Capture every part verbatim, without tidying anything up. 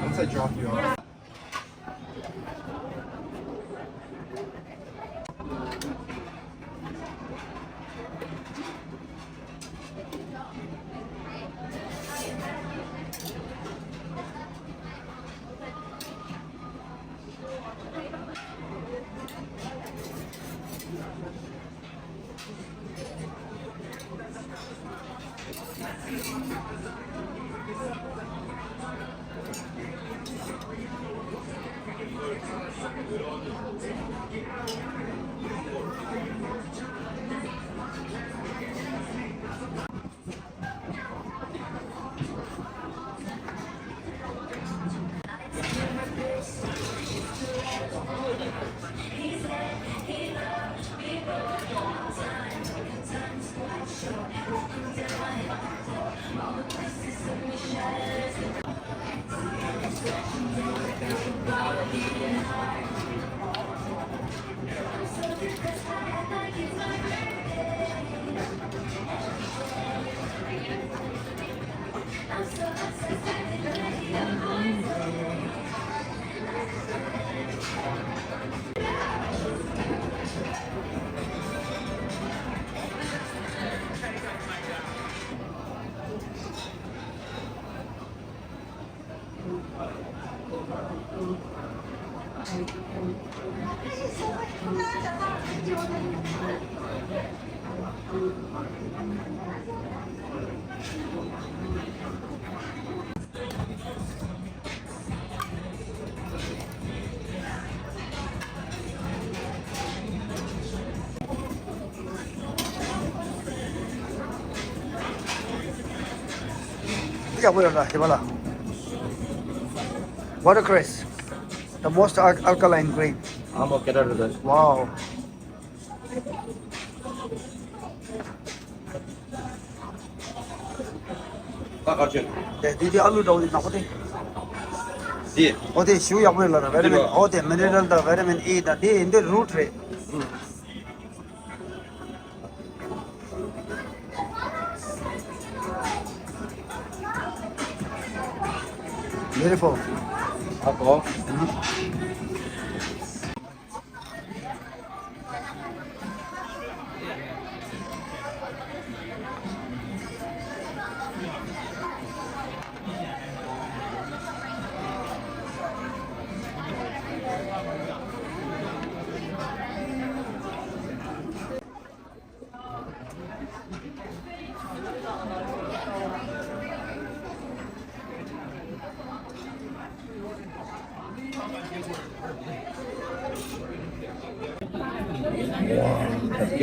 Once I drop you off. ཡག་པོ་ཡོད་ལ་ཞེས་པ་ལ། Watercress, the most al- alkaline grape. I'm okay with that. Wow. ད་གར་བྱོན། དེ་དེ་དེ་ཨ་ལུ་འདྲ་བོ་དེ་ནག་པོ་དེ། དེ། ཨོ་དེ་ཞུ་ཡག་པོ་ཡོད་ལ་ན་བེ་ཏ་མིན། ཨོ་དེ་མི་ནི་རལ་དང་བེ་ཏ་མིན་ཨི་དང་དེ་འདི་རུ་ཊི་རེད། Beautiful. ཨ་ཁོ།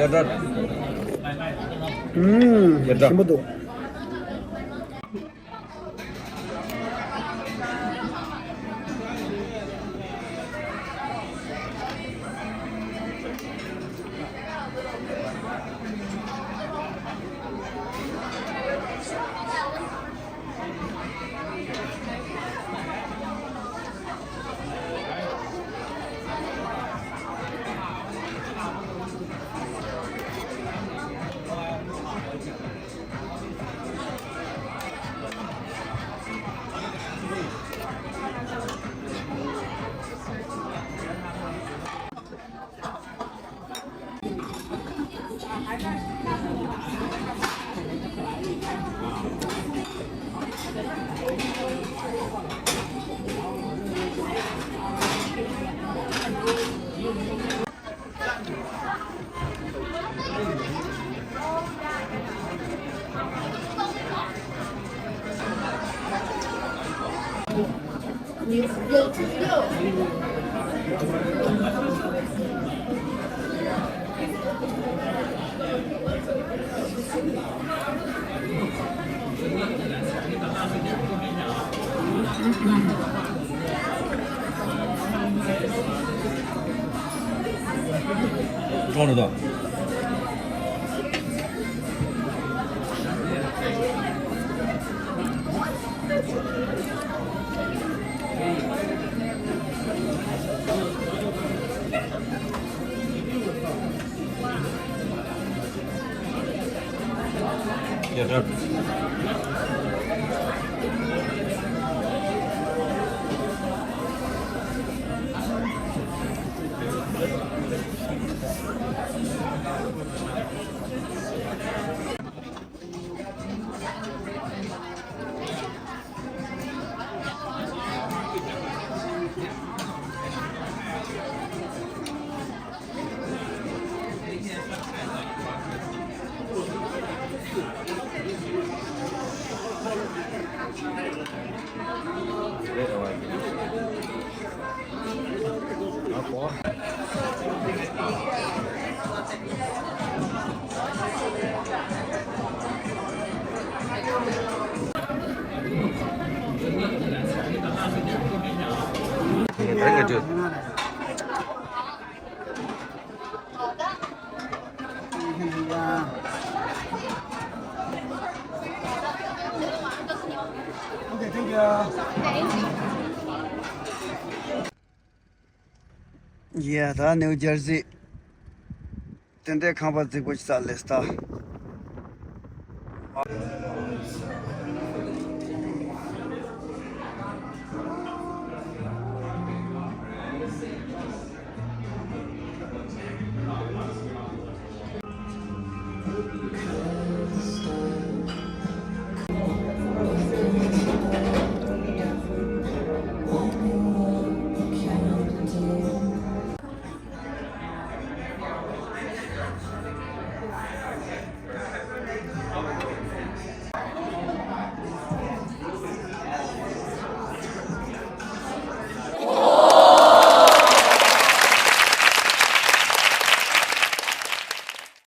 ཡ་ད། ཨུམ། ཡ་ད། ཞིམ་པོ་འདུག་གྲོགས་ནི་དང་། ཡ། ད་ནིའུ་ཇར་སི། དེ་འདྲའི་ཁང་པ་རྫིག་པོ་ཞིག་ས་ལས་ད།